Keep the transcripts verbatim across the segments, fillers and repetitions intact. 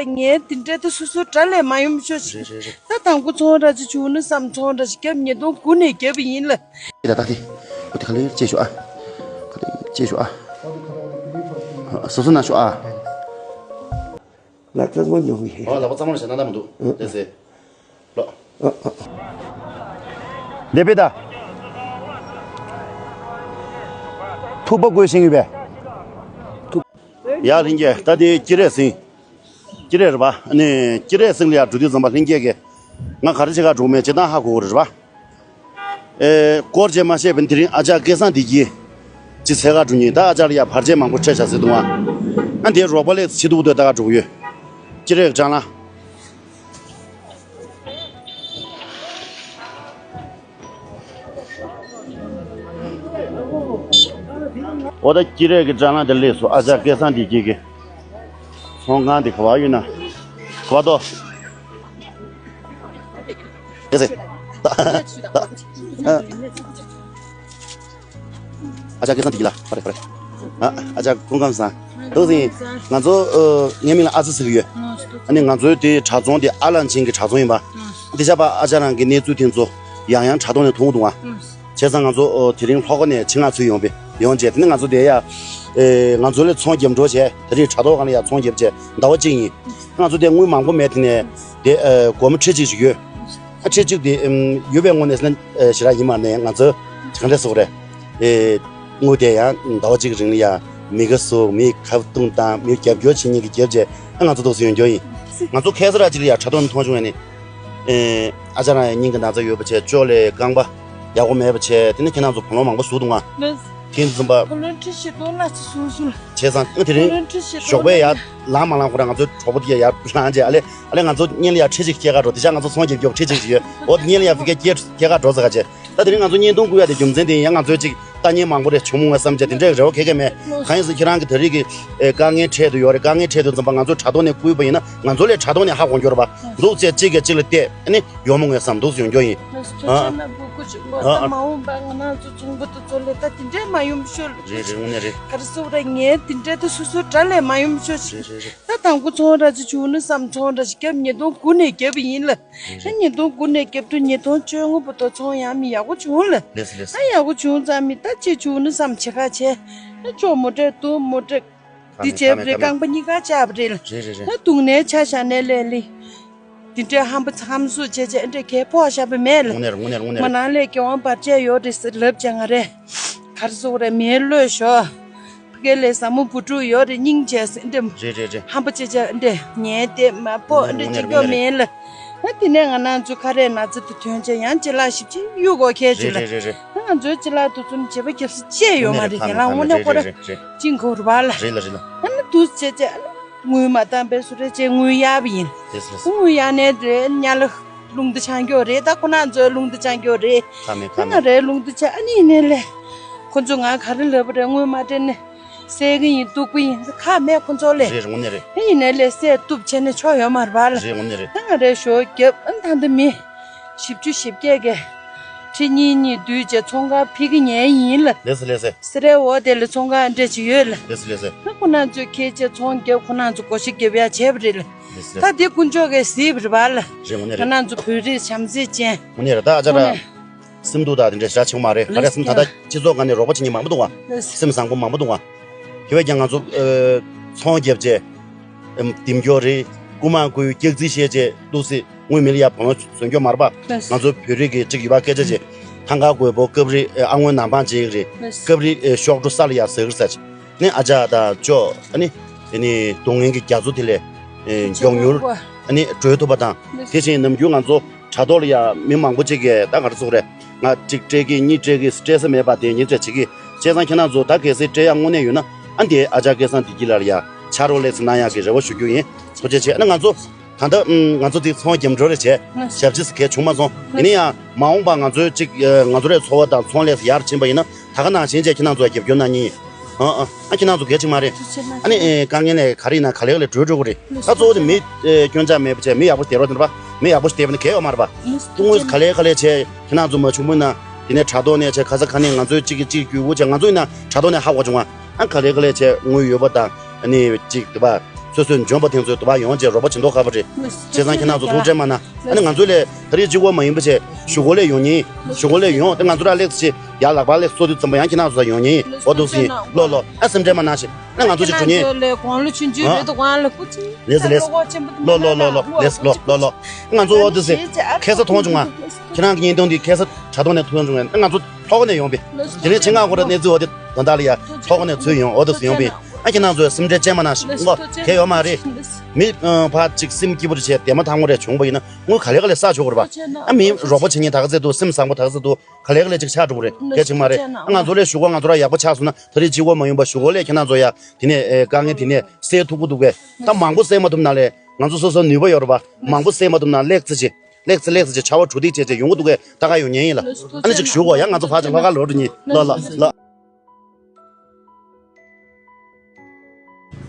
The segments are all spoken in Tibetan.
ངས་དེ་འདྲ་དེ་སོ་སོ་དགྲ་ལས་མ་ཡོང་ཤོག་རེད་རེད་རེད། ད་དང་པོ་ཚོང་ར་ཅིག་བྱུང་ན་བསམ། ཚོང་ར་ཅིག་བརྒྱབ། ཉིས་སྟོང་དགུ་ནས་བརྒྱབ་པ་ཡིན་ལ། ད་ད་དེ་ཁོ་དེ་ག་ལེར་བཅད་ཤོག་ཨ། ཁོ་དེ་བཅད་ཤོག་ཨ། སོ་སོ་ན་ཤོག་ཨ། ལག་ཚ་མ་ཉོ་གི། ཨ་ལག་པ་ཚ་མ་བྱས་ན་ད་མི་འདུག་དེ་ཟེར། ལོ། འདས་པའི་ད། ཐུག་པ་དགོས་ཤིང་ཡོད་པས། ཐུག་ཡ་ལྷན་རྒྱས། ད་དེ་སྐྱིད་རེད་ཟིན། སྐྱིད་རེད་རེད་པ། ཨ་ནི་སྐྱིད་རེད་ཟིན་ལ་ཡ་འགྲོ་དུས་ཙམ་པ་ལྷན་རྒྱས་ཀྱིས་ང་ག་རེ་བྱེད་ག་འགྲོ་མེད་ཅེས་ད་ཧ་གོ་གི་རེད་པ། ཨེ། སྐོར་བྱས་མ་ཤེས་པ་དེ་རིང་ཨ་ཅག་སྐལ་བཟང་བདེ་སྐྱིད་ཅིག་འཚོལ་ག་འགྲོ་མཁན། ད་ཨ་ཅག་ལ་ཡ་བར་ཆད་མང་པོ་འཕྲད་བཞག་ཟེར་འདུག་ཨ། ཨ་འདིའི་རོགས་པ་ལས་ཆེ་ཐུག་ཏུ་ལྟ་ག་འགྲོ་གི་ཡོད། སྐྱིད་རེད་ཀྱང་ལ། འོ་ད་སྐྱིད་རེད་ཀྱི་ཅ་ལག་དེ་སླེབས་སོང་། ཨ་ཅག་སྐལ་བཟང་བདེ་སྐྱིད་ཀྱི་ཚོང་ཁང་དེ་ག་པར་ཡོད་ན། ག་པར་འདུག་ཨ་ཅག་སྐལ་བཟང་བདེ་སྐྱིད་ལགས། ཧ་རེ་ཧ་རེ། ཨ་ཨ་ཅག་སྐུ་ཁམས་བཟང་། ཐུགས་རྗེ་ཆེ། ང་ཚོ་ཨ་ངའི་མིང་ལ་ཨ་ཙི་ཟེར་གྱི་ཡོད། ཨ་ནི་ང་ཚོའི་དེ་གྲྭ་ཚང་དེ་ཨ་ལགས་ཆེན་གྱི་གྲྭ་ཚང་ཡིན་པ། དེ་བྱས་པ་ཨ་ཅག་རང་གི་གནས་ཚུལ་དེ་ཚོ་ཡང་ཡང་དྲ་ཐོག་ནས་མཐོང་གི་འདུག་ཨ། བྱས་ཙང་ང་ཚོ་ཨ་དེ་རིང་ལྷོ་ཁ་ནས་ཆེད་མངགས་ཚུར་ཡོང་པས། ཡོང་རྗེས་དེ་ནས་ང་ཚོ་དེ་ཡ་ཨེ་ང་ཚོ་ལ་ཚོང་རྒྱབ་འགྲོ་བྱས། ད་རེས་དྲ་ཐོག་སྒང་ལ་ཡ་ཚོང་རྒྱབ་བྱས་ཟླ་བ་གཅིག་ཡིན། ང་ཚོ་དེ་དངུལ་མང་པོ་མེད། དེ་ནས་དེ་ཨ་སྒོར་མོ་ཁྲི་གཅིག་ཅིག་ཡོད། ཨ་ཁྲི་གཅིག་དེ་ཨམ་ཡོད་པའི་ངོས་ནས་ཟེར་ན་ཨེ་ཞེ་དྲག་ཡིན་མ་རེད། ང་ཚོ་གང་འདྲ་ཟེར་དགོས་རེད། ཨེ་དངུལ་དེ་ཡང་ཟླ་བ་གཅིག་གི་རིང་ལ་ཡ་མི་ག་ཟུག་མི་ཁ་བརྡུང་བཏང་། མི་རྒྱབ་སྐྱོར་བྱེད་མཁན་གྱི་རྒྱབ་བྱས། ཨ་ང་ཚོ་འདུག་སེ་ཡོང་རྒྱུ་ཡིན། ང་ཚོ་ཁ་སང་ར་གཅིག་ལ་ཡ་དྲ་ཐོག་ནས་མཐོང་བྱུང་བས་ནི། ཨེ་ཨ་ཅག་རང་ཡང་སྙིང་གི་ན་ཚ་ཡོད་པ་བྱས། ཅོག་ལས་རྐང་པ་ཡག་པོ་མེད་པ་བྱས། དེ་ནས་ཁྱེད་རང་ཚོ་བུ་ལོན་མང་པོ་ཟུག་འདུག་ང་། ལགས། དེ་ཡིན་དུས་ཙམ་པ། བུ་ལོན་ཁྲི་བཞི་སྟོང་ལྷག་ཅིག་ཟུག་སོང་ལགས། བྱས་ཙང་ཨ་དེ་རིང་བུ་ལོན་ཁྲི་བཞི་སྟོང་ཞོགས་པ་ལྷག་ཡར་ལངས་མ་ལངས་ཁོ་རང་ང་ཚོའི་གྲོགས་པོ་དེ་ག་ཡར་ལངས་རྗེས། ཨ་ལས་ཨ་ལས་ང་ཚོ་བརྙན་ལ་ཡར་ཁྲི་གཅིག་སྐྱེལ་ག་འགྲོ། དེ་ཆ་ང་ཚོ་ཚོང་རྒྱབ་རྒྱོབ་ཁྲི་གཅིག་ཅིག་ཡོད། འོ་དེ་བརྙན་ལ་ཡར་སྐྱེལ་སྐྱེལ་ག་འགྲོ་ཟེར་ག་བྱས། ད་དེ་རིང་ང་ཚོ་བརྙན་ཐུང་བསྐུར་ཡ་དེ་རྒྱུ་མཚན་དེ་ཡང་ང་ཚོའི་ཅིག་ལྟ་ཉན་མང་པོ་རེ་བྱུང་མོང་བསམ་བྱས་དེ་འདྲའི་རེ་བ་ག་གེ་མེད། གང་ཡིན་ཟེར་ཁྱེད་རང་གི་ད་རེས་ཀྱི་ཨེ་དཀའ་ངལ་འཕྲད་དུ་ཡོད་རེད། དཀའ་ངལ་འཕྲད་དུས་ཙམ་པ་ང་ཚོ་དྲ་ཐོག་ནས་བསྐུར་བ་ཡིན་ན་ང་ཚོ་ལས་དྲ་ཐོག་ནས་ཧ་གོ་རྒྱུ་རེད་པ། འདུག་ཅེས་གཅིག་གིས་གཅིག་ལ་བལྟས། ཨ་ནི་ཡོང་མོང་ངས་བསམ། འདུག་སེ་ཡོང་རྒྱུ་ཡིན། ཨ་ཨ་ཨ་ཨ། མ་འོངས་པ་ང་རང་ཚོ་ཚོང་པ་དེ་ཚོ་ལས་ད་དེ་འདྲའི་མ་ཡོང་ཤོག་ལ། རེད་རེད། དངོས་གནས་རེད། ག་རེ་ཟེར་དགོས་རེད། ངས་དེ་འདྲའི་ད་སོ་སོ་དགྲ་ལས་མ་ཡོང་ཤོག་ཅིག་རེད་རེད་རེད། ད་དང་པོ་ཚོང་ར་ཅིག་བྱུང་ན་བསམ། ཚོང་ར་ཅིག་བརྒྱབ། ཉིས་སྟོང་དགུ་ནས་བརྒྱབ་པ་ཡིན་ལ། ད་ཉིས་སྟོང་དགུ་ནས་བརྒྱབ་དུས་ཉིས་སྟོང་བཅོ་ལྔ་བར་དུ་ཚོང་ཡང་མི་ཡག་པོ་བྱུང་ལ། ལགས་སོ་ལགས་སོ། ད་ཡག་པོ་བྱུང་ཙང་མི་ད་ཅིག་བྱུང་ན་བསམ་བྱེད་ཁ་བྱས། ད་ཅོག་མོ་སྤྲད། དུག་མོ་སྤྲད། འདི་བྱས་པ་རེད། རྐང་པ་གཉིས་ཀ་བཅག་པ་རེད་ལ། རེད་རེད་རེད། ད་དུག་ནས་ཆ་བཞག་ནས་ལས་ལི། འདི་འདྲའི་ཧམ་པ་ཚམ་སུ་བྱས་བྱས་འདྲ་གས་ཕོག་བཞག་པ་མེད་ལ། དངོས་གནས་རེད། དངོས་གནས་རེད། དངོས་གནས་མ་རེད། ནང་ལས་རྒྱལ་དབང་བར་ཆད་ཡོད་རེད་ཟེར་ལབ་བྱས། ང་རེད། ག་རེ་ཟེར་དགོས་རེད། མེ་གློད་ཞོག་ཕ་གི་ལས་ཟབ་མོ་བུ་ཕྲུག་ཡོད་རེད། སྙིང་རྗེ་ཟེར་འདྲ། རེད་རེད་རེད། ཧམ་པ་བྱས་བྱས་འདྲ་ཉལ་བསྡད་མ་ཕོག་འདྲ་དངོས་གནས་རེད། གཅིག་ཀྱང་མེད་ལ། ད་དེ་ནས་ང་རང་ཚོ་ཁ་རས་ན་ཚ་དེ་ཐོན་བྱས་ཡང་ཅ་ལག་ཞིབ་ཅིག་གཡུག་དགོས་ཁེལ་ཅིག་ལ། རེད་རེད་རེད། ད་ང་ཚོའི་ཅ་ལག་དེ་ཚོ་བྱེད་པ་རྒྱབ་ས་ཅི་ཡོད་མ་རེད། དེ་ལ་དངོས་གནས་ཁོ་ར་རེད་རེད་རེད། ཅིང་གོ་རུ་བ་ལ། རེད་ལ་རེད་ལ། ཨ་ནི་དུས་བྱས་བྱས་ཨ་ནི་དངུལ་མ་བཏང་པའི་སུ་རེད་བྱས་དངུལ་གཡར་བ་ཡིན། རེད་རེད། དངུལ་གཡར་ནས་རེད། ཉ་ལ་རླུང་རྟ་འཆང་རྒྱུ་རེད། ད་ཁོ་རང་ཚོའི་རླུང་རྟ་འཆང་རྒྱུ་རེད། ཁ་མེད་ཁ་ད་ང་མེད། རེད་རླུང་རྟ་འཆང་། ཨ་ནི་ཡིན་ནའི་ལས་ཁོ་ཚོ་ང་ག་རེ་ལབ་པ་རེད། དངུལ་མ་སྤྲད་ནས་བསད་གི་ཡིན། གཏུབ་གི་ཡིན་ཁ་མེད་ཁོ་ཚོ་ལས། རེད་རེད། དངོས་གནས་རེད། ཨ་ཡིན་ནའི་ལས་བསད་གཏུབ་བྱས་ནས་ཆོ་ཡོད་མ་རེད་པ་ལ། རེད་དངོས་གནས་རེད། ད་ང་རེད་ཞོ་རྒྱབ། ཨ་ནི་ད་འདི་མི་བཞི་བཅུ་ཞེ་བརྒྱད་ཀྱིས་ཁྲི་གཉིས་གཉིས་བསྡུས་བྱས་ཚོང་ཁང་ཕྱེ་གི་ཉན་ཡིན་ལ། ལགས་སོ་ལགས་སོ། སེ་རའི་འོག་དེ་ལ་ཚོང་ཁང་འདྲ་ཅིག་ཡོད་ལ། ལགས་སོ་ལགས་སོ། ད་ཁོ་རང་ཚོས་ཁྱེད་ཅག་ཚོང་རྒྱབ། ཁོ་རང་ཚོ་བགོ་བཤའ་རྒྱབ་ཡ་བྱས་པ་རེད་ལ། ལགས་སོ། ད་དེ་དཀོན་མཆོག་གིས་གཟིགས་པ་རེད་པ་ལ། རེད་དངོས་གནས་རེད། ང་རང་ཚོ་བོད་རིགས་བྱམས་བརྩེ་ཅན། དངོས་གནས་རེད། ད་ཨ་ཅག་ར་དངོས་གནས། སེམས་སྡུག་དང་དེ་འདྲ་ཞེ་དྲག་བྱེད་དགོས་མ་རེད། ག་རེ་སེམས། ད་ལྟ་སྤྱི་ཚོགས་སྒང་ནས་རོགས་པ་བྱེད་མཁན་མང་པོ་འདུག་ག་ལགས་སོ། སེམས་བཟང་པོ་མང་པོ་འདུག་ག་དེ་བས་ཀྱང་ང་ཚོ་ཨ་ཚོང་རྒྱབ་བྱས། ཨམ་འདེམས་སྐྱོར་རེད། རྐུ་མ་རྐུ། སྐྱག་རྫུན་བཤད་བྱས་འདུག་སེ་དངུལ་མི་ལ་ཡ་བུ་ལོན་བཟོ་རྒྱུ་མ་རེད་པ། ལགས་སོ། ང་ཚོ་བོད་རིགས་ཀྱི་གཅིག་ཡོད་པ་སྐད་ཆ་བྱས། ཐང་ག་རྒོད་པོ་སྐབས་རེ་ཨ་སྔོན་ནམ་འཕང་བྱེད་ཀྱི་རེད། ལགས་སོ། སྐབས་རེ་ཨེ་གཤོག་སྒྲོ་ས་ལ་ཡ་ཟག་གི་རེད་ཟེར་བྱས། ནས་ཨ་ཅག་དང་ཅོག་ཨ་ནི་དེ་ནི་སྡུག་བསྔལ་གྱི་རྒྱ་མཚོ་དེ་ལས་ཨེ་མགྱོགས་མྱུར་ཨ་ནི་གྲོལ་ཐུབ་པ་དང་། དེ་བཞིན་ནམ་རྒྱུན་ང་ཚོ་དྲ་ཐོག་ལ་ཡ་མི་མང་པོ་ཅིག་གིས་ད་ག་རེ་ཟེར་དགོས་རེད། ང་གཅིག་སྤྲད་ཀྱི། གཉིས་སྤྲད་ཀྱི། སྤྲད་ས་མེད་པ་དེ་ཉིན་རེ་བྱེད་ཀྱི། བྱས་ཙང་ཁྱེད་རང་ཚོ་ད་གལ་སྲིད་སྤྲད་ཡ་དངོས་གནས་ཡོད་ན་ཨ་འདི་ཨ་ཅག་སྐལ་བཟང་བདེ་སྐྱིད་ལགས་ལ་ཡ་ཕྱག་རོགས་ལས་ཟེར་གནང་ཡག་གི་རེ་བ་ཞུ་རྒྱུ་ཡིན། ཐུགས་རྗེ་ཆེ། ཨ་ནི་ང་ཚོ་ད་ལྟ་ཨུམ་ང་ཚོ་འདི་ཚོང་རྒྱབ་འགྲོ་རེ་བྱས་ཞབས་ཕྱི་ཟེར་གལ་བྱུང་མ་སོང་། ཡིན་ན་ཡང་མ་འོངས་པ་ང་ཚོའི་གཅིག་ཨ་ང་ཚོ་རའི་འཚོ་བ་དང་ཚོང་ལས་ཡར་ཕྱིན་པ་ཡིན་ན་ད་ག་ནང་བཞིན་བྱས་ཁྱེད་རང་ཚོ་རྒྱབ་སྐྱོར་གནང་མཁན་ཡིན། ཨ་ཨ་ཨ་ཁྱེད་རང་ཚོ་གལ་ཆེ་མ་རེད། ཨ་ནི་ཨེ་དཀའ་ངལ་ནས་ག་རེ་ཡིན་ན་ག་ལེ་ག་ལེ་གྲོལ་འགྲོ་གི་རེད། ད་གཙོ་བོ་དེ་མི་ཨེ་སྐྱོན་ཆ་མེད་པ་བྱས། མི་ཡག་པོ་བསྡད་རོགས་དེ་འདྲ་པ། མི་ཡག་པོ་ཞིག་བསྡད་པ་ནི་གལ་ཡོད་མ་རེད་པ། དངོས་ག་ལེ་ག་ལེ་བྱས་ཁྱེད་རང་ཚོ་མ་བྱུང་མིན་ན་དེ་ནས་དྲ་ཐོག་ནས་བྱས་ག་ས་ག་ནས་ང་ཚོའི་གཅིག་གིས་གཅིག་བརྒྱུད་པ་བྱས། ང་ཚོ་ཡིན་ན་དྲ་ཐོག་ནས་ཧ་གོ་བྱུང་བ། ཨ་ག་ལེ་ག་ལེ་བྱས་དངུལ་ཡོད་པ་དང་ཨ་ནི་གཅིག་དེ་པ་ སོ་སོས་འཇོན་པ་དེ་ཚོའི་དུ་བ་ཡོང་བྱས་རོགས་པ་བྱེད་མདོག་ཁ་པོ་རེད། བྱས་ཙང་ཁྱེད་རང་ཚོ་ཐུགས་ཁྲལ་མ་གནང་། ཨ་ནི་ང་ཚོ་ལས་ད་རེས་གཅིག་པོ་མ་ཡིན་པ་བྱས་གཞུག་གུ་ལས་ཡོང་ཉེན། གཞུག་གུ་ལས་ཡོང་། དེ་ང་ཚོ་ར་ལེགས་ཚེ་ཡར་ལག་པ་ལེགས་གསོ་དུས་ཙམ་པ་ཡང་ཁྱེད་རང་ཚོ་ཡོང་ཉེན་ཡིན། འོ་འདུག་སེ་ཡིན། ལོ་ལོ། ཨ་སེམས་ཁྲལ་མ་གནང་ཞེས། ཨ་ང་ཚོ་ཅིག་འགྲོ་ཉེན་ཡིན། ལས་དགོང་ལོ་ཆུང་ཆུང་རེད་འདུག་ཨ་ལ་སྐུ་ཅི། ལེས་ལེས། ལོ་ལོ་ལོ་ལོ། ལེས་ལོ་ལོ་ལོ། ང་ཚོ་འོ་འདུག་སེ་ཁ་ས་མཐོང་བྱུང་ང་། ཁྱེད་རང་གི་བརྙན་ཐུང་འདི་ཁ་ས་དྲ་ཐོག་ནས་ཐོན་བྱུང་ང་། ང་ཚོ་ཐོག་ནས་ཡོང་པས། དེ་རིང་ཆེད་མངགས་སྐོར་གནས་ཚུལ་འོ་དེ་དོན་དག་ལ་ཡ་ཐོག་ནས་ཚུར་ཡོང་། འོ་འདུག་སེ་ཡོང་པས། ཨ་ཁྱེད་རང་ཚོས་སེམས་ཁྲལ་ཅན་མ་གནང་ཞིག་ངོ་། གལ་ཡོད་མ་རེད། མི་ཕར་ཅིག་སེམས་སྐྱིད་པོ་རེ་བྱས་བདེ་མོ་ཐང་མོ་རེ་བྱུང་བ་ཡིན་ན་ངོ་ག་ལེ་ག་ལེ་བསགས་ཆོག་གི་རེད་པ། ཨ་མི་རོགས་པ་བྱེད་མཁན་ད་ག་ཚད་འདུག་སེམས་བཟང་པོ་ད་ག་ཚད་འདུག་ག་ལེ་ག་ལེ་ཅིག་ཆགས་འགྲོ་གི་རེད། གལ་ཆེ་མ་རེད། ཨ་ང་ཚོ་ལས་གཞུག་གུ་ང་ཚོ་ར་ཡག་པོ་ཆགས་སོང་ན་ད་རེས་གཅིག་པོ་མ་ཡིན་པ་གཞུག་གུ་ལས་ཁྱེད་རང་ཚོ་ཡ་དེ་ནས་དཀའ་ངལ་དེ་ནས་སེལ་ཐུབ་ཀྱི་འདུག་གས། ད་མང་པོ་སེལ་མ་ཐུབ་ན་ལས་ང་ཚོ་སོ་སོ་ནུས་པ་ཡོད་རེད་པ། མང་པོ་སེལ་མ་ཐུབ་ན་ལེགས་ཚེ་ཅིག་ལེགས་ཚེ་ལེགས་ཚེ་ཅིག་བྱ་བ་གྲུ་འདེགས་བྱས་བྱས་ཡོང་གི་འདུག་གས། ད་ག་ཡོང་ཉེན་ཡིན་ལ། ཨ་ནི་ཅིག་ཞུ་གོ་ཡ། ང་ཚོ་ཕར་ཅིག་ལྷོ་ཁ་ལོག་འགྲོ་ཉེན། ལོ་ལོ་ལོ།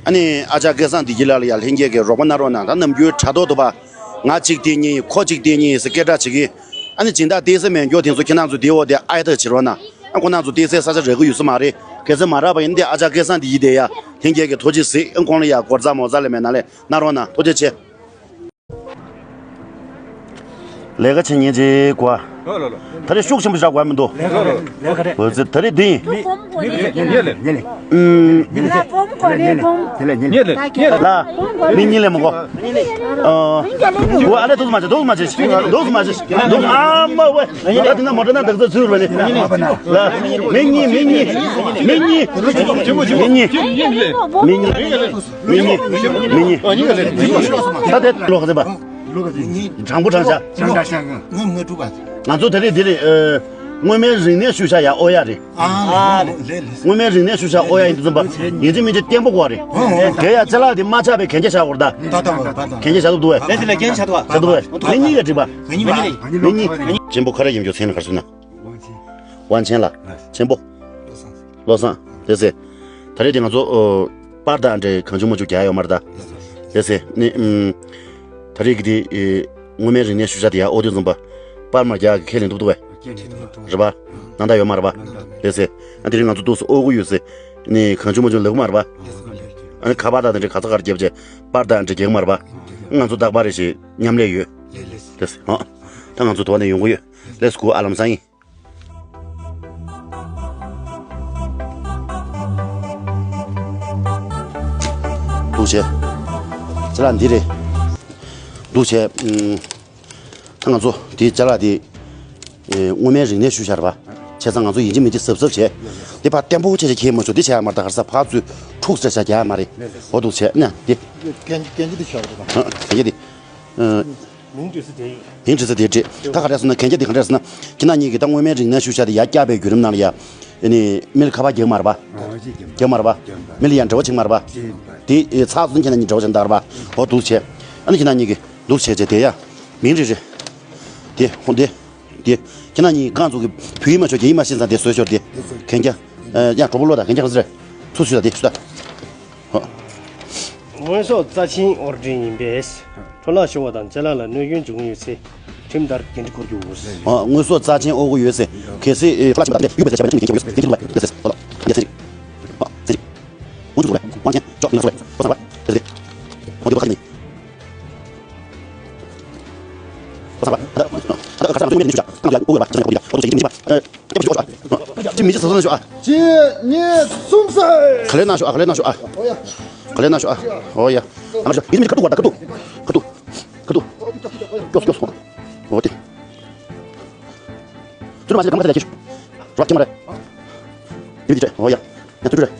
ཨ་ནི་ཨ་ཅག་སྐལ་བཟང་བདེ་སྐྱིད་ལགས་ལ་ཡ་ལྷན་རྒྱས་ཀྱིས་རོགས་པ་གནང་རོགས་གནང་། ད་ནམ་རྒྱུན་དྲ་ཐོག་ཏུ་ཕར་ང་གཅིག་བལྟས་ཉེན་ཡིན། ཁོ་གཅིག་བལྟས་ཉེན་ཡིན་ཟེར་སྐད་གྲགས་བྱེད་ཀྱི་ཡིན། ཨ་ནི་སྦྱིན་བདག་བལྟས་ས་མེད་མཁན་དེ་ཚོ་ཁྱེད་རང་ཚོ་དེའི་འོག་དེ་ཨ་ཡ་ཐག་བྱེད་རོགས་གནང་། ཨ་ཁོ་རང་ཚོ་བལྟས་སའི་ས་ཆ་རག་གི་ཡོད་ས་མ་རེད། གལ་སྲིད་མ་རག་པ་ཡིན་ན་དེ་ཨ་ཅག་སྐལ་བཟང་བདེ་སྐྱིད་དེ་ཡ་ལྷན་རྒྱས་ཀྱིས་ཐུགས་རྗེ་གཟིགས། ཨ་ཁོང་ལ་ཡ་སྒོར་རྩ་མོ་རྩ་ལས་མེད་ན་ལས་གནང་རོགས་གནང་། ཐུགས་རྗེ་ཆེ། ལས་ཀ་བྱེད་ཉེན་ཅིག་གོ། ལོ་ལོ་ལོ། ད་རེས་ཤུགས་ཆེན་པོ་བཞག་དགོས་མི་འདུག་ལོ་ལོ་ལོ། ལས་ཀ་རེད། འོ་ཙི་ད་རེས་འདི་ཡིན། ཉེ་ལེ། ཉེ་ལེ། ཨུམ། ཉེ་ལེ། ཉེ་ལེ། ཉེ་ལེ། ལ། མི་གཉིས་ལས་མི་གོ། ཨ། འོ་ཨ་ལས་འདུག་མ་བྱེད། འདུག་མ་བྱེད། འདུག་མ་བྱེད། འདུག་ཨ་མ་ཝེ། ད་འདི་ན་མོ་ཊ་ན་འདུག་ཚུར་བ་ལས། ལ། མི་གཉིས། མི་གཉིས། མི་གཉིས། མི་གཉིས། མི་གཉིས། མི་གཉིས། མི་གཉིས། མི་གཉིས། ད་དེ་ལོ་ག་ཚོད་པ། ལོ་ག་ཚོད། དྲང་པོ་དྲང་བཞག་དྲང་བཞག་དྲང་བཞག་ངོ་མ་དྲུག་པ། ང་ཚོ་དེ་རིང་འདི་རེད། ཨ། སྔོན་མའི་རིག་གནས་ཤུལ་བཞག་ཡ་ཨོ་ཡ་རེད། ཨ་ལེ་ལེ། སྔོན་མའི་རིག་གནས་ཤུལ་བཞག་ཨོ་ཡ་ཡིན་དུས་ཙམ་པ་ཡིན་གཅིག་མིན་གཅིག་བརྟན་པོ་དགོས་རེད། ཨོ་ཨོ། དེ་ཡ་ཅ་ལག་དེ་མ་ཆག་པའི་གན་རྒྱ་བཞག་དགོས་རེད་ད། ད་ད་ད་ད། གན་རྒྱ་བཞག་ཐུབ་འདུག་བས། ལས་དེ་ལ་གན་བཞག་ཐུབ་པ། བཞག་ཐུབ་བས། མི་གཉིས་ཀ་འགྲིག་པ། མི་གཉིས་མ། མི་གཉིས། ཆེན་པོ་ཁ་ར་ཡིན་རྒྱུ་མཚན་ལ་ག་རེ་ཟེར་ན། དབང་ཆེན་ལགས། ཆེན་པོ། བློ་བཟང་། བློ་བཟང་། དེ་ཚེ། ད་རེས་དེ་ང་ཚོ་ཨོ། པར་དང་འདྲ་གང་བྱུང་མང་བྱུང་རྒྱག་ཡོད་མ་རེད་ད། དེ་ཚེ་ནི་ཨུམ། ད་རེས་ཀྱི་དེ་ཨེ། སྔོན་མའི་རིག་གནས་ཤུལ་བཞག་དེ་ཡ་ཨོ་དེ་ཚོམ་པ། པར་མ་རྒྱག་གི་ཁས་ལེན་ཐུབ་ཐུབ་བས། རེད་པ། སྣང་དག་ཡོད་མ་རེད་པ། དེ་ཚེ། ཨ་དེ་རིང་ང་ཚོ་འདུག་སེ་ཨོ་གི་ཡོད་ཚེ། ནི་གང་བྱུང་མང་བྱུང་ལབ་གི་མ་རེད་པ། ཨ་ནི་ཁ་པར་དང་དེ་འདྲ་ག་ཚ་ག་ར་རྒྱབ་བྱས། པར་དང་འདྲ་རྒྱག་གི་མ་རེད་པ། ང་ཚོ་རྟག་པར་རེ་ཞིག་མཉམ་ལས་ཡོད། དེ་ཚེ་ཨ། ད་ང་ཚོ་དུ་བ་ནས་ཡོང་གི་ཡོད། ལེས་གོ་ཨ་ལམ་སང་ཡིན། འདུག་བྱས། ཅ་ལག་འདི་རེད། འདུག་བྱས། ཨུམ། ད་ང་ཚོ་འདི་ཅ་ལག་འདི། ཨེ། སྔོན་མའི་རིག་གནས་ཤུལ་བཞག་རེད་པ། བྱས་ཙང་ང་ཚོ་ཡིན་གཅིག་མིན་གཅིག་གཟབ་གཟབ་བྱས། འདི་ཕར་བརྟན་པོ་བྱས་བྱས་ཁྱེར་མ་བྱུང་། འདི་བྱས་ཡ་མ་རེད་ད། ག་རེ་ཟ་ཕར་ཚུར་འཁྲུག་ཟེར་བྱ་རྒྱག་ཡ་མ་རེད། འོ་འདུག་བྱས་ན་འདི། གན་གན་རྒྱ་འདི་བཞག་རེད་པ། ཨ། གན་རྒྱ་འདི། ཨ། མིང་བྲིས་ས་དེ་ཡིན། མིང་བྲིས་ས་དེ་བྲིས། ད་ག་རེ་ཟེར་ན་གན་རྒྱ་དེ་ག་འདྲ་ཟེར་ན། ཁྱེད་རྣམ་གཉིས་ཀྱིས་ད་སྔོན་མའི་རིག་གནས་ཤུལ་བཞག་དེ་ཡར་བཀྱག་པའི་བརྒྱུད་རིམ་ནང་ལ་ཡ། ཨ་ནི་མི་ལ་ཁ་པར་རྒྱག་མ་རེད་པ། རྒྱག་མ་རེད་པ། མི་ལ་ཡང་འབྲེལ་བ་བྱེད་མ་རེད་པ། དེ་ཚགས་ཚུད་ཁྱེད་རྣམ་གཉིས་འབྲེལ་བ་བྱེད་མ་རེད་པ། འོ་འདུག་བྱས། ཨ་ནི་ཁྱེད་རྣམ་གཉིས་ཀྱིས་འདུག་བྱས་བྱས་དེ་ཡ། མིང་རེ་རེ། དེ་ཧོ་དེ། དེ། ཁྱེད་རྣམ་གཉིས་རྐང་བཙུགས་ཀྱི་བོད་ཡིག་མ་ཤོར་རྒྱ་ཡིག་མ་ཤེས་ཙང་དེ་བཟོས་ཤོར་དེ། གན་རྒྱ། ཨ། ཡ་གྲོགས་པོ་བློ་དང་གན་རྒྱ་ག་ཚོད་རེད། ཚུར་ཞུ་ད་དེ་ཞུ་ད། ཧོ། དངོས་ཟོག་རྩ་ཆེན་དབོར་འདྲེན་ཡིན་པས། འཕྲོ་བརླག་བྱུང་བ་དང་ཅ་ལག་ལ་གནོད་སྐྱོན་འབྱུང་གི་ཡོད་ཚེ་ཁྲིམས་ལྟར་འགན་འཁྲི་འཁུར་རྒྱུ། ཨ། དངོས་ཟོག་རྩ་ཆེན་དབོར་གྱི་ཡོད་ཚེ། གལ་སྲིད་འཕྲོ་བརླག་བྱུང་བ་དང་འབྲེལ་ཡོད་པའི་བྱ་བའི་ཁྲིམས་འགན་འཁྱེར་གྱི་ཡོད་ཚེ་དེ་འཁྲུག་པ་དེ་ཚེ་ལོ་ལོ་ཡ་ཚེ་རིག་ཨ། ཚེ་རིག་འོན་ཀྱང་ཚོགས་པའི་དབང་ཆེན་ཅོག་ཉི་ལ་ཚོགས་པའི་བློ་བཟང་བ་དེ་ཚེ་འོན་ཀྱང་བློ་ཁ་ཅིག་ནི། གཅིག་གཉིས་གསུམ། ག་ལེར་གནང་ཤོག་ཨ། གཅིག་གཉིས་གསུམ། ག་ལེར་གནང་ཤོག་ཨ། ཨོ་ཡ། ག་ལེར་གནང་ཤོག་ཨ། ཨོ་ཡ། ཨ་མ་ཤོག་ཡིན་མིན་ཁ་ཐུག་བར་ད་ཁ་ཐུག་ཁ་ཐུག་ཁ་ཐུག་ཁ་ཐུག་ཀྱོག་ཀྱོག་སོང་། ཨོ་དེ། ཚུར་མ་ཤེས་གང་མ་ཤེས་ལ་ཁྱེར་ཤོག་རོགས་ཀྱི་མ་རེད། ཡིན་མིན་ཅི་ཨོ་ཡ། ཡ་ཐུག་ཐུག་རེད།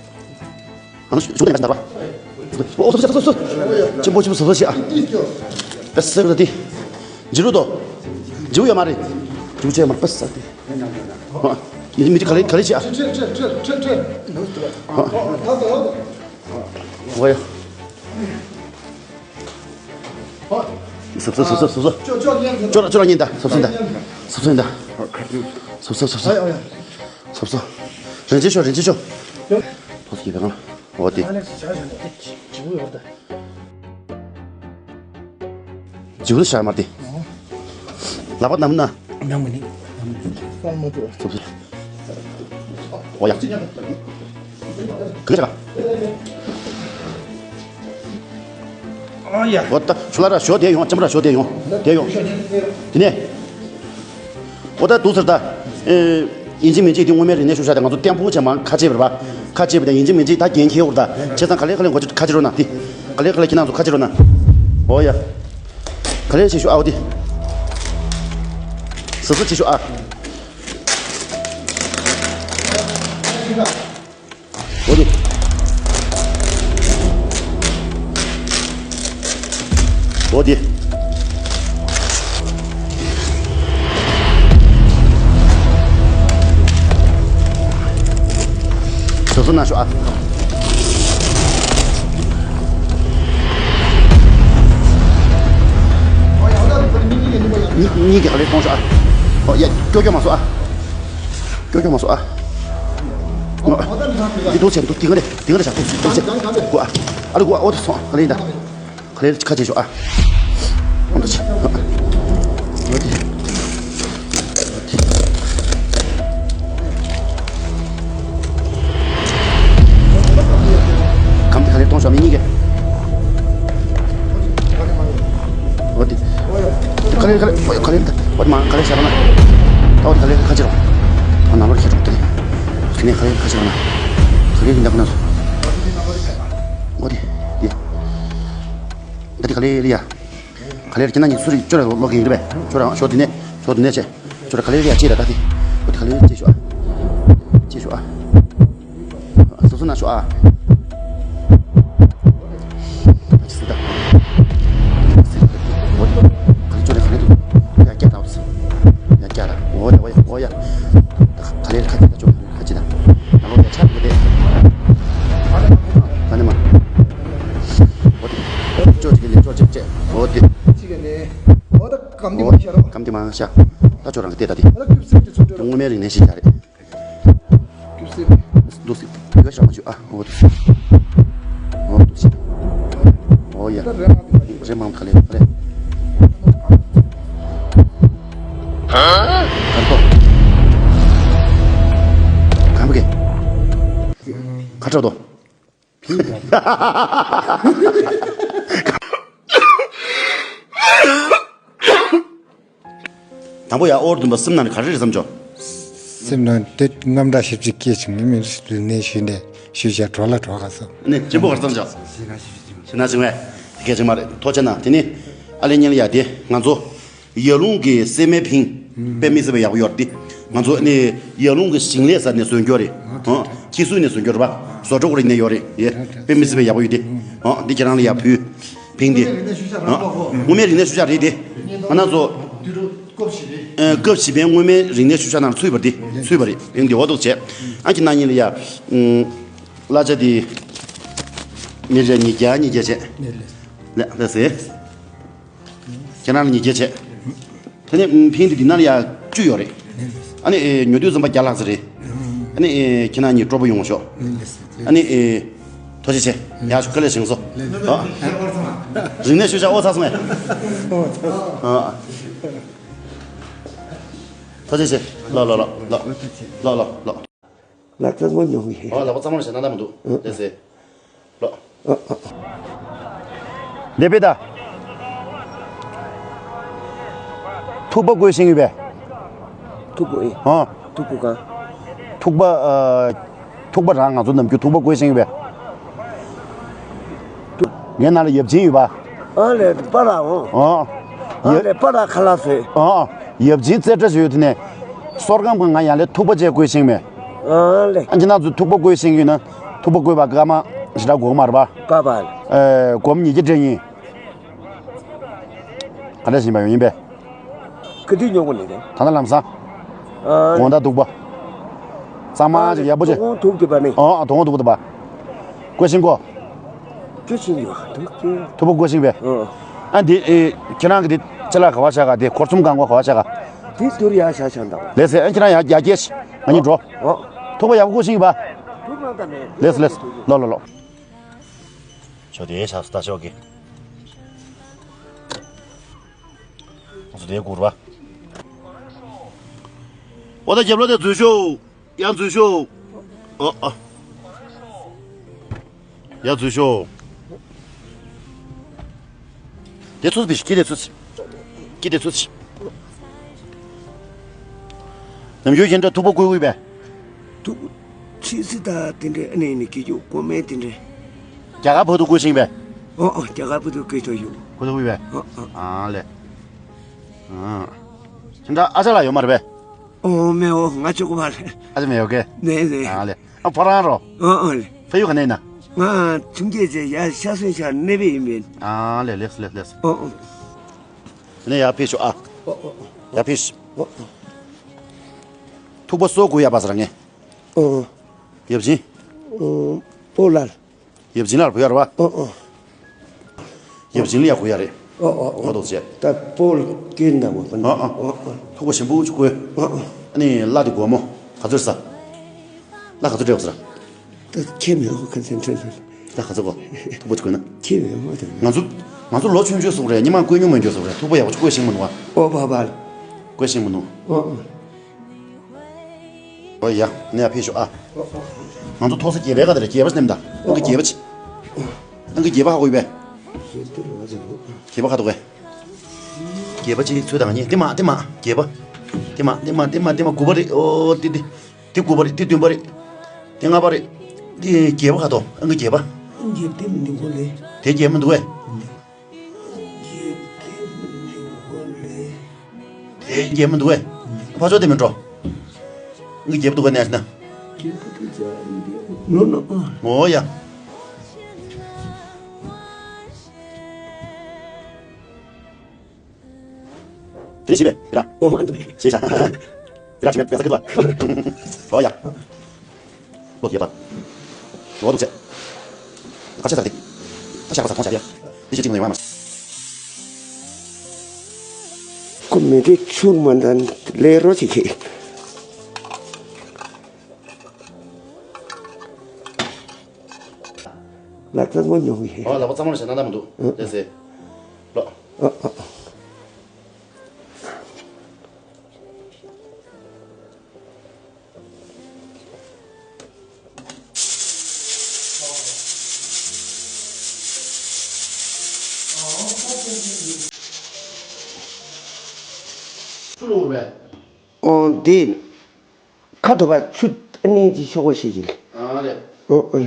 ཨ་ནི་ཞུ་ནས་ག་འདར་བ། ཨོ་སོ་སོ་སོ་སོ། ཆེན་པོ་ཆེན་པོ་སོ་སོ་ཆེ་ཨ། ཨེ་སེ་ར་དེ། ཇི་རུ་དོ། ཇི་རུ་ཡོད་མ་རེད། ཇི་རུ་ཆེ་མ་པ་ས་དེ། ཨ། མི་མི་ག་ལེ་ག་ལེ་ཆེ་ཨ། ཨོ་ཡ། སོ་སོ་སོ་སོ་སོ་སོ། ཅོ་ཅོ་ཉན་ད། ཅོ་ཅོ་ཉན་ད། སོ་སོ་ཉན་ད། སོ་སོ་ཉན་ད། སོ་སོ་སོ་སོ། སོ་སོ། རིན་ཆེན་ཤོག་རིན་ཆེན་ཤོག་ཕོ་སི་གི་བེ་གང་། འོ་དེ། ཨ་ལེགས་སི་བྱ་བྱ་ནས་དེ་ཇི་བུ་ཡོད་ད། ཇི་བུ་ཤར་མ་དེ། ལག་པ་ནམ་ན། ནམ་གི་ནི། ནམ་གི་ནི། ཨོ་ཡ། ག་ཆ་ག། ཨ་ཡ། འོ་ད་ཁྱོད་ལ་ར་ཞོ་དེ་ཡོང་། ཅམ་ར་ཞོ་དེ་ཡོང་། དེ་ཡོང་། དེ་ནས། འོ་ད་འདུག་ཟེར་ད། ཨེ། ཡིན་གཅིག་མིན་གཅིག་དེ་མངོན་མིན་རིག་གནས་ཤུལ་བཞག་དེ་ང་ཚོ་བརྟན་པོ་བྱས་མ་ཁ་ཕྱེ་བར་པ། ཁ་ཕྱེ་བ་དེ་ཡིན་གཅིག་མིན་གཅིག་ད་འགན་འཁྱེར་འོར་ད། བྱས་ཙང་ག་ལེ་ག་ལེ་འགོ་ཁ་ཕྱེ་རོགས་གནང་དེ། ག་ལེ་ག་ལེ་ཁྱེད་རང་ཚོ་ཁ་ཕྱེ་རོགས་གནང་། འོ་ཡ། ག་ལེ་བྱེད་ཤོག་ཨ། འོ་དེ། སོ་སོ་བྱེད་ཤོག་ཨ། འོ་དེ། འོ་དེ། སོ་སོ་ན་ཤོག་ཨ། གཉིས་གཉིས་ཀྱི་ག་ལེ་གཏོང་ཤོག་ཨ། ཨོ་ཡ། ཀྱོ་ཀྱོ་མ་སོ་ཨ། ཀྱོ་ཀྱོ་མ་སོ་ཨ། འདི་འདུག་བྱས་འདུག་འདི་ག་རེད། འདི་ག་རེད་བཞག་འདུག་འདུག་བྱས། གོ་ཨ། ཨ་རེ་གོ་ཨ། ཨོ་དེ་སོང་ག་ལེ་ཡིན་ད། ག་ལེ་ཁ་ཕྱེ་ཤོག་ཨ། ཨོ་དེ་ཆེ། ཨོ་དེ། གམ་དེ་ག་ལེ་གཏོང་ཤོག་མི་གཉིས་ཀས། འོ་དེ། ག་ལེ་ག་ལེ་འོ་ག་ལེ་འོ་དེ་མ་ག་ལེ་བྱ་རོགས་གནང་། ད་འོ་དེ་ག་ལེ་ཁ་ཕྱེ་རོགས། ད་ནང་ལོགས་ཁྱེར་རོགས་དེ། དེ་ནས་ག་ལེ་ཁ་ཕྱེ་རོགས་གནང་། ག་ལེ་འདི་འདྲ་གནང་སོང་། འོ་དེ་དེ། ད་དེ་ག་ལེ་ལེ་ཡ། ག་ལེ་ཁྱེད་རང་གཉིས་སུ་རེད། ཁྱོད་རང་ལོག་གི་ཡིན་རེད་པས། ཁྱོད་རང་ཞོགས་དེ་ནས་ཞོགས་དེ་ནས་བྱས། ཁྱོད་རང་ག་ལེ་ལེ་ཡ་ཅེས་ད་ད་དེ། འོ་དེ་ག་ལེ་ལེ་ཅེས་ཤོག་ཨ། ཅེས་ཤོག་ཨ། སོ་སོ་ན་ཤོག་ཨ། ཨ་ཅི་སི་ད། ཨོ་དེ། ག་ལེ་ཅོ་རེ་ག་ལེ་དུ། ཡ་སྐྱ་ད་འོ་དེ་སི། ཡ་སྐྱ་ད། འོ་ཡ་འོ་ཡ་འོ་ཡ། ག་ལེ་ཁ་ཅི་ད་ཅོ་ཁ་ཅི་ད། ད་ལོ་ཡ་ཆ་གི་དེ། ག་ནས་མ། འོ་དེ། ཅོ་ཅི་གི་ལེ་ཅོ་ཅི་ཅི། འོ་དེ། ཅི་གི་ནས། འོ་ད་གམ་དེ་མ་ཤ་རོ། གམ་དེ་མ་ཤ། ད་ཅོ་རང་གི་དེ་ད་དེ། འོ་ད་ཀུབ་སེ་དེ་ཚོ་ཅོ་རོ། དངོས་མའི་རིག་གནས་ཤིག་ཡ་རེད། ཀུ་སི། འདུག་སེ། ཡོད་ཤག་མ་བྱུང་ཨ། འོ་འདུག་སེ། འོ་འདུག་སེ། འོ་ཡ། རེ་མང་ག་ལེ་ག་ལེ། གར་ཏོ། གམ་གེ། ཁ་ཁྲག་ཏོ། དང་པོ་ཡ་ཨོར་བདུན་པ་སེམས་ནང་ནས་ག་རེ་རེད་བསམ་བྱུང་། སེམས་ནང་དེ་རྔམ་སྐྲག་ཞེ་པོ་ཅིག་སྐྱེས་བྱུང་། མི་མི་རིགས་ལུས་གནས་ཞུས་ནས་ཞུས་བྱས་གྲོགས་ལ་གྲོགས་ག་སོང་། ནི་གཅེན་པོ་ག་རེ་བསམ་བྱུང་། ཞེ་ན་ཞེ་པོ་ཅིག་བྱུང་། ཞེ་ན་བྱུང་བས་དེ་གས་ཅིག་མ་རེད། ཐོག་ཆེ་ན་དེ་ནི་ཨ་ལེ་ཉེ་ལ་ཡ་དེ་ང་ཚོ་ཡར་ཀླུང་གི་སྲན་མའི་ཕིང་། དཔེ་མི་སྲིད་པའི་ཡག་པོ་ཡོད་རེད་དེ། ང་ཚོ་ནི་ཡར་ཀླུང་གི་ཞིང་ལས་ས་ནས་བཟོ་རྒྱུ་རེད། ཨ་ཁྱི་སུ་ནས་བཟོ་རྒྱུ་རེད་པ། བཟོ་གྲོགས་རིག་གནས་ཡོད་རེད་ཡེ། དཔེ་མི་སྲིད་པའི་ཡག་པོ་ཡོད་དེ། ཨ་འདི་ཁྱེད་རང་ལ་ཡ་ཕུལ། ཕིང་འདི། ཨ་དངོས་མའི་རིག་གནས་ཤུལ་བཞག་རེད་དེ། ང་རང་ཚོ། ཨ་སྐབས་བཞི་པའི་དངོས་མའི་རིག་གནས་ཤུལ་བཞག་ནང་ཚུད་པ་རེད་དེ། ཚུད་པ་རེད། ཕིང་འདི་འོ་འདུག་བྱས། ཨ་ཁྱེད་རང་གཉིས་ལ་ཡ། ཨུམ། གླ་ཆ་འདི། མི་རེ་ཉིས་བརྒྱ་ཉིས་བརྒྱ་བྱས། ལགས་ལགས་སེ། ཁྱེད་རང་ལ་ཉིས་བརྒྱ་བྱས། དེ་ནས་ཕིང་འདི་འདི་ནང་ལ་ཡ་བཅུ་ཡོད་རེད། ཨ་ནི་ཨེ་ཉོ་དུས་ཙམ་པ་བརྒྱ་ལྷག་ཙམ་རེད། ཨ་ནི་ཨེ་ཁྱེད་རང་གཉིས་སྤྲོ་པོ་ཡོང་བ་ཤོག་ཨ་ནི་ཨེ་ཐུགས་རྗེ་ཆེ། ཡག་ཤོག་དཀའ་ལས་བཞེངས་སོང་། ཨ། རིག་གནས་ཤུལ་བཞག་ཨོ་ཚ་སོང་ངས། ཨ། ཐུགས་རྗེ་ཆེ། ལོ་ལོ་ལོ་ལོ། ལོ་ལོ་ལོ། ལག་རྩལ་ངོ་མྱོང་གི། ཨ་ལག་པ་གཙང་མ་ལ་བྱས་ན་ད་མི་འདུག་ཨ། ལགས་སེ། ལོ། ཨ་ཨ། འདི་པེ་ད། ཐུག་པ་བརྐོས་ཤིང་ཡོད་པས། ཐུག་པ་ཨེ། ཨ། ཐུག་པ་གང་། ཐུག་པ་ཨ། ཐུག་པ་རང་ང་ཚོ་ནམ་རྒྱུན་ཐུག་པ་བརྐོས་ཤིང་ཡོད་པས། ཐུག་ངའི་ནང་ལ་ཡབ་ཆེན་ཡོད་པ། ཨ་ལས་པ་ར་འོང་། ཨ། ཨ་ཡ། ལས་པ་ར་ཁ་ལག་ཟོས། ཨ། ཡབ་ཆེན་རྩེ་བཀྲ་ཞུ་ཡོད་དེ་ནས། སོར་ཁང་པ་ང་ཡང་ལས་ཐུག་པ་བཅས་བརྐོས་ཤིང་མེད། ཨ་ལས། ཨ་ཁྱེད་རང་ཚོས་ཐུག་པ་བརྐོས་ཤིང་ཡོད་ན། ཐུག་པ་བརྐོས་པ་སྐར་མ་ཞེ་དྲག་འགོར་གི་མ་རེད་པ། པ་པ་ལ། ཨེ་སྒོར་མོ་ཉིས་བརྒྱ་སྤྲད་ཡིན། ག་འདྲ་ཞིག་ཡིན་པ་ཡོད་ཡིན་པས། ག་དུས་ཉོ་དགོས་ནི་རེད། ད་ལྟ་ལམ་སང་། ཨ། དགོང་དག་སྡུག་པ། གཙང་མ་ཅིག་ཡག་པོ་བྱས། དོ་དགོང་སྡུག་སྡུག་པ་ནི། ཨ་ཨ་དོ་དགོང་སྡུག་པ་སྡུག་པ། བརྐོས་ཤིང་བརྐོས། བརྐོས་ཤིང་ཡོད་འདུག་ཅེས། ཐུག་པ་བརྐོས་ཤིང་བས། ཨ། ཨ་འདི་ཨེ་ཁྱེད་རང་གི་འདི་ཅ་ལག་ག་བ་བཞག་ག་འདི་འཁོར་གསུམ་གང་གོ་ག་བ་བཞག་ག་འདི་དུར་ཡག་བཞག་བཞག་འདུག་ལགས་སེ། ཨ་ཁྱེད་རང་ཡག་ཡག་སྐྱེས་ང་གཉིས་འགྲོ། ཨོ། ཐུག་པ་ཡག་པོ་བརྐོས་ཤིང་བ། ཐུག་པ་ད་ནས། ལགས་སེ་ལགས་སེ། ལོ་ལོ་ལོ། ཆོ་དེ་ཤ་སྟ་ཤོག་གི། ང་ཚོ་དེ་སྒུར་བ། ཨོ་ད་རྒྱབ་ལོགས་དེ་འཛུལ་ཤོག་ཡར་འཛུལ་ཤོག་ཨ་ཨ། ཡར་འཛུལ་ཤོག་དེ་ཚོ་བིས་ཀི་དེ་ཚོ། ཀི་དེ་ཚོ། ནམ་རྒྱུན་ཁྱེད་འདྲ་ཐུག་པ་བསྐོལ་གི་ཡོད་པས། ཐུག་པ་ཁྲིད་སི་ད་དེ་འདྲའི་ཨ་ནི་ནི་ཀི་ཀྱུ་ཀོ་མེ་དེ་འདྲའི། རྒྱ་གར་བར་དུ་བསྐོལ་ཤིང་པས། ཨོ་ཨོ། རྒྱ་གར་བར་དུ་བསྐོལ་ཆོག་ཡོད། བར་དུ་བསྐོལ་པས། ཨོ་ཨོ། ཨ་ལེ། ཨ། ཁྱེད་འདྲ་ཨ་ཅག་ལགས་ཡོད་མ་རེད་པས། ཨོ་མེད་ཨོ། ང་ཅོག་པ་རེད། ཨ་ཅག་མེད་ཡོད་ཀེ། ནས་ནས། ཨ་ལེ། ཨ་ཕ་རང་རོ། ཨོ་ཨོ་ལེ། ཕ་ཡུལ་ག་ནས་ཡིན་ན། ང་ཁྲིམས་སྐྱེས་ཚེ་ཡ་ཤ་སོན་ཤ་གནས་པའི་ཡིན་པས། ཨ་ལེ་ལེགས་སོ་ལེགས་ལེགས་སོ། ཨོ་ཨོ། ནས་ཡར་ཕེབས་ཤོག་ཨ། ཨོ་ཨོ་ཨོ། ཡར་ཕེབས་ཤོག་ཨོ་ཨོ། ཐུག་པ་སོ་དགོས་ཡ་པ་ཟེར་ངས། ཨོ་ཨོ། ཡབ་ཆེན། ཨོ་སྤོ་ལགས། ཡབ་ཆེན་ལ་བུ་ཡ་རེད་པ། ཨོ་ཨོ། ཡབ་ཆེན་ལ་ཡ་བུ་ཡ་རེད། ཨོ་ཨོ་ཨོ། ང་ཐུག་ཚེ། ད་སྤོ་ལགས་སྐྱེས་འདྲ་བོ་པ་ན། ཨོ་ཨོ། ཨོ་ཨོ། ཐུག་པ་ཞིམ་པོ་ཅིག་བསྐོལ། ཨོ་ཨོ། ཨ་ནི་བླ་དེ་སྒོར་མོ་ག་ཚོད་ཟ། བླ་ག་ཚོད་སྤྲད་པ་ཟ། ད་ཁྱེད་མེད་ཨོ་ཁ་ཚན་ཁྲོན་ཁྲོན། ད་ག་ཚོད་གོ། ཐུག་པ་ཅིག་བསྐོལ་ན། ཁྱེད་མེད་ཨོ་ད། ང་ཚོ། ང་ཚོ་ལོ་ཆུང་ཆུང་སོང་རེད། ཉི་མ་བསྐོལ་མྱོང་མ་མྱོང་སོང་རེད། ཐུག་པ་ཡག་པོ་ཅིག་བསྐོལ་ཤེས་མི་འདུག་ཨ། ཨོ་བ་བ། བསྐོལ་ཤེས་མི་འདུག་ཨོ་ཨོ། ཨོ་ཡ། ནས་ཡར་ཕེབས་ཤོག་ཨ། ང་ཚོ་ཐོག་ས་རྒྱལ་བའི་ཁ་དེ་རེད། རྒྱལ་བ་ཅིག་སླེབས་ད། ཨང་ཀི་རྒྱལ་བ་ཅིག་ཨང་ཀི་རྒྱལ་བ་ཧ་གོ་ཡོད་པས། རྒྱལ་བ་ཁ་ཐོག་གས། རྒྱལ་བ་ཅིག་ཚོད་དང་གཉིས། དེ་མ་དེ་མ་རྒྱལ་བ། དེ་མ་དེ་མ་དེ་མ་དེ་མ་དགུ་པ་རེད། ཨོ་དེ་དེ། དེ་དགུ་པ་རེད། དེ་བདུན་པ་རེད། དེ་ལྔ་པ་རེད། དེ་རྒྱལ་བ་ཁ་ཐོག་ཨང་ཀི་རྒྱལ་བ། རྒྱལ་དེ་མི་འདུག་གོ་ལེ། དེ་རྒྱལ་མི་འདུག་གས། དེ་རྒྱལ་མི་འདུག་གས། ཕ་ཕྱོགས་དེ་མི་འགྲོ། ངའི་རྒྱལ་པོ་འདུག་གས་ནས་ན། ནོ་ནོ། ཨོ་ཡ། དེ་ཤི་བས་ར། ཨོ་མ་འདུག་ཤི་ཤ། ར་ཤི་མེད་ཡ་ས་ཀི་བ། ཨོ་ཡ། ལོ་ཡ་པ། ལོ་དུ་ཚེ། ཁ་ཆེ་ས་དེ། ཁ་ཆེ་ཁ་ས་ཁོང་ཆ་དེ། དེ་ཅི་ཅི་ནས་ཡོང་བ་མ། ཁོ་མི་དེ་ཆུར་མ་འདྲ་ལས་རོ་ཅིག་གིས། ལག་རྩལ་མོ་ཉོ་གི། ཨོ་ལག་པ་གཙང་མ་ཞེ་ན་ད་མི་འདུག་ཨ། ལགས་སེ། ལོ། ཨ་ཨ་ཨ། ཆུ་ལོག་རེད། ཨོ་འདི། ཁ་དོག་པ་ཆུ་ཨ་ནི་ཅི་ཤོག་གོ་ཤེས་ཀྱི། ཨ་རེད། ཨོ་ཨོ།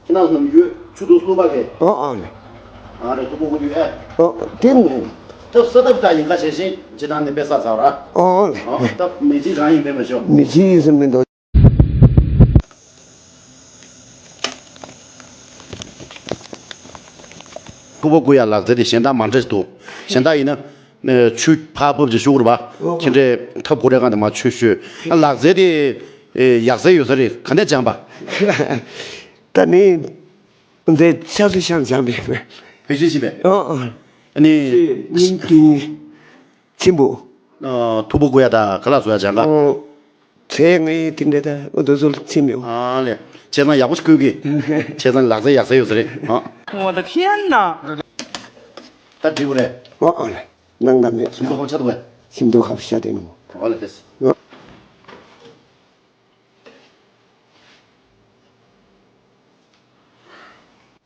ཁྱེད་རང་ནམ་རྒྱུན་ཆུ་དུག་སློང་པ་རེད། ཨོ་ཨོ་ལེ། ཨ་རེད། དུག་པོ་དགོས་རྒྱུ་ཨེ། ཨོ་དེ་ནི། ཐབ་ས་ཐབ་ད་ཡིན་ཁ་ཤས་ཤིང་ཇི་ལྟར་ནི་དཔེ་ས་ཚར་ར། ཨོ་ཨོ་ལེ། ཨོ་ཐབ་མི་གཅིག་རང་ཡིན་པས་མ་ཤོག་མི་གཅིག་ཡིན་ས་མི་འདུག་ཐུག་པ་བསྐོལ་ཡ་ལག་རྩལ་དེ་གཞན་དག་མ་འདྲ་ཞིག་འདུག་གཞན་དག་ཡིན་ན། ཆུ་ཕར་ཕབ་ཅིག་ཤུགས་རེད་པ། ཁྱེད་འདྲའི་ཐབ་ཁོ་རའི་སྒང་དེ་མར་ཆུ་བཤོས། ལག་རྩལ་དེ། ཡག་རྩལ་ཡོད་ས་རེད། ག་ནས་སྦྱངས་པ། ད་ནི། འདི་ཆབ་སྲིད་ཤང་སྦྱངས་པས། བེད་སྤྱོད་བྱས་པས། ཨོ་ཨོ། ཨ་ནི། སྙིང་དུ། ཆེན་པོ། ཨ། ཐུག་པ་བསྐོལ་ཡ་དང་ཁ་ལག་བཟོ་ཡ་སྦྱངས་ཀ་ཨོ། ཚེ་ངའི་དེ་འདྲ་ད་འོ་དོ་ཚོ་ལ་ཚིམ་ཡོང་། ཨ་ལེ། བྱས་ཙང་ཡག་པོ་ཞིག་བསྐོལ་གི། བྱས་ཙང་ལག་རྩལ་ཡག་རྩལ་ཡོད་ས་རེད། ཨ། 我的天哪！ ད་འགྲིག་གི་རེད། ཨ་ཨ་ལེ། ནང་ད་མེད། ཞིམ་མདོག་ཁ་པོ་ཆགས་འདུག་གས། ཞིམ་མདོག་ཁ་པོ་ཆགས་བསྡད་ནོ། ཨ་ལེ་ལེ། ཨ།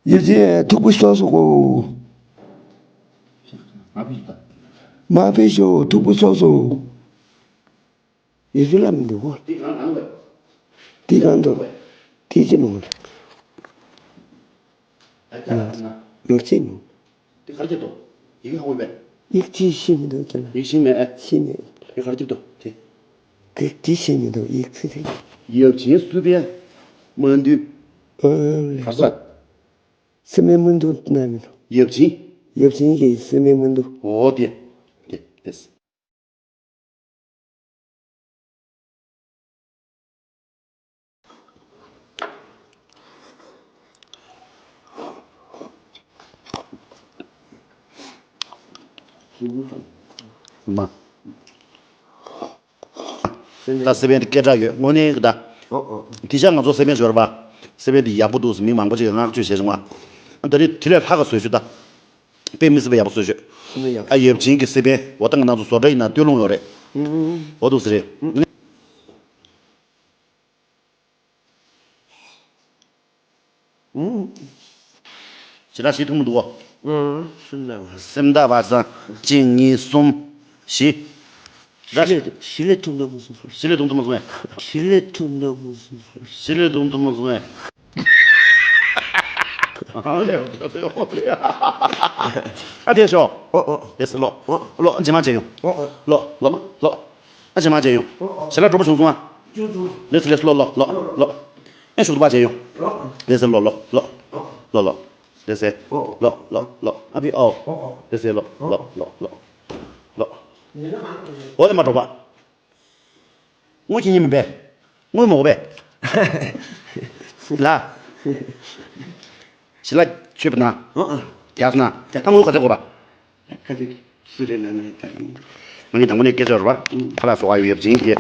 ཡེ་ཅེ་ཐུག་པ་ཤོག་སོ་གོ། མ་ཕེ་ཤོག་མ་ཕེ་ཤོག་ཐུག་པ་ཤོག་སོ། ཡེ་ཤུ་ལ་མི་འདུག་གོ། དེ་གང་འདུག་དེ་གང་འདུག་དེ་ཅི་ནོ། ལོར་ཅི་ནོ། དེ་ག་རེ་བྱེད་དོ། ཡི་གེ་ཧ་གོ་མེད། ཡིག་ཅི་ཤེས་མི་འདུག་དེ་ལ། ཡིག་ཤེས་མེད་ཨེ། ཤེས་མེད། དེ་ག་རེ་བྱེད་དོ་དེ། དེ་དེ་ཤེས་མི་འདུག་ཡིག་ཚིག་དེ། ཡབ་ཆེན་བསུ་བའི་སྨོན་འདུན། ཨ་ལེ། ག་རེ་ཟེར། སེམས་མའི་སྨོན་འདུན་ན་མི་འདུག་ཡབ་ཆེན། ཡབ་ཆེན་གྱི་སེམས་མའི་སྨོན་འདུན། འོ་དེ། དེ་དེ། མ། ད་སེ་བན་དེ་སྐད་གྲགས་ཡོད་དངོས་གནས་ཀྱི་ད། ཨོ་ཨོ། དེ་ཆ་ང་ཚོ་སེ་བན་ཞོར་བ། སེ་བན་དེ་ཡག་པོ་འདུག་ཟེར་མི་མང་པོ་ཅིག་གིས་བསྔགས་བརྗོད་བྱས་བྱུང་བ། ད་རེས་དེ་ལས་ལྷག་ག་བཟོས་ཤོག་ད། དཔེ་མི་སྲིད་པ་ཡག་པོ་བཟོས་ཤོག་ཨ་ཡབ་ཆེན་གྱི་སེ་བན་འོ་ད་ང་རང་ཚོ་བཟོ་གྲྭ་ཡིན་ན་སྟོད་ལུང་ཡོད་རེད། འོ་འདུག་སེ་རེད། ཞེ་དྲག་ཞིག་འཐུང་མི་འདུག་གོ། སེམས་དག་པ་ཚང་། གཅིག་གཉིས་གསུམ། བཞི། ཞི་ལི་ཞི་ལི་འཐུང་འདོད་མ་སོང་། ཞི་ལི་འཐུང་འདོད་མ་སོང་ངས། ཞི་ལི་འཐུང་འདོད་མ་སོང་། ཞི་ལི་འཐུང་འདོད་མ་སོང་ངས། ཨ་དེ་ཤོག་ཨོ་ཨོ། དེ་སེ་ལོག་ཨོ། ལོག་རྗེས་མ་མཇལ་ཡོང་། ཨོ་ཨོ། ལོག་ལོག་ལོག་ཨ་རྗེས་མ་མཇལ་ཡོང་། ཨོ་ཨོ། ཞལ་ལག་དྲོ་པོ་བྱུང་སོང་ཨ། བྱུང་སོང་། ལེགས་སེ་ལེགས་སེ་ལོག་ལོག་ལོག་ལོག་ཨེ་ཞུགས་དུ་པ་མཇལ་ཡོང་། ཨོ་ཨོ། ལེགས་སེ་ལོག་ལོག་ལོག་ལོག་ལོག་ལེགས་སེ། ཨོ་ཨོ། ལོག་ལོག་ལོག་ཨ་ཕི་ཨོ། ཨོ་ཨོ། ལེགས་སེ་ལོག་ལོག་ལོག་ལོག་ལོག་ཨོ་ལེ་མ་དྲོ་པ། དངུལ་ཁྱེད་ཉིད་མིན་པས། དངུལ་མོ་གོ་པས། ལ། ཞི་ལ་ཆོས་པ་ན། ཨ་ཨ། རྒྱགས་ན། ད་དངུལ་ག་ཚད་དགོས་པ། ཁ་ཚིག་སུ་རེད་ན་ནི་ད་ཡིན། ང་གི་དང་པོ་ནས་སྐད་ཆ་རུ་བ། ཁ་ལག་བཟོ་བ་ཡོད་ཡོད་ཅིང་དེ།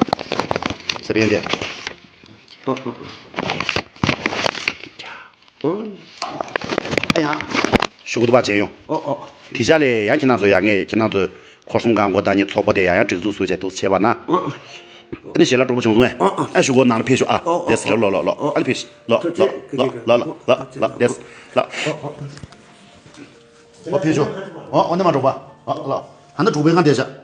ས་པན་དེ། ཨ་ཡ། ཞུ་གུ་དུ་བ་བྱས་ཡོང་། ཨོ་ཨོ། དེ་ཤ་ལས་ཡང་ཁྱེད་རང་ཚོ་ཡ་ངས་ཁྱེད་རང་ཚོ་འཁོར་གསུམ་གང་གོ་ད་ཉིད་ཚོགས་པ་དེ་ཡང་ཡང་སྒྲིག་འཛུགས་སུ་བྱས་འདུག་བྱས་པ་ན། ཨོ་ཨོ། ཨ་ནི་ཞལ་ལག་དྲོ་པོ་བྱུང་སོང་ངས། ཨོ་ཨོ། ཨ་ཞུ་གུ་ནང་ལ་ཕེབས་ཤོག་ཨ། ཨོ་ཨོ། དེ་ཟེར་ལོ་ལོ་ལོ་ཨ་ལ་ཕེབས་ཤོག་ལོ་ལོ་ལོ་ལོ་ལོ་ལོ་དེ་ལོ། ཨོ་ཕེབས་ཤོག་ཨོ་ཨོ་ནི་མ་འགྲོ་པ། ཨོ་ལོ། ད་ནི་དྲུག་པའི་སྒང་བསྡད་ཤག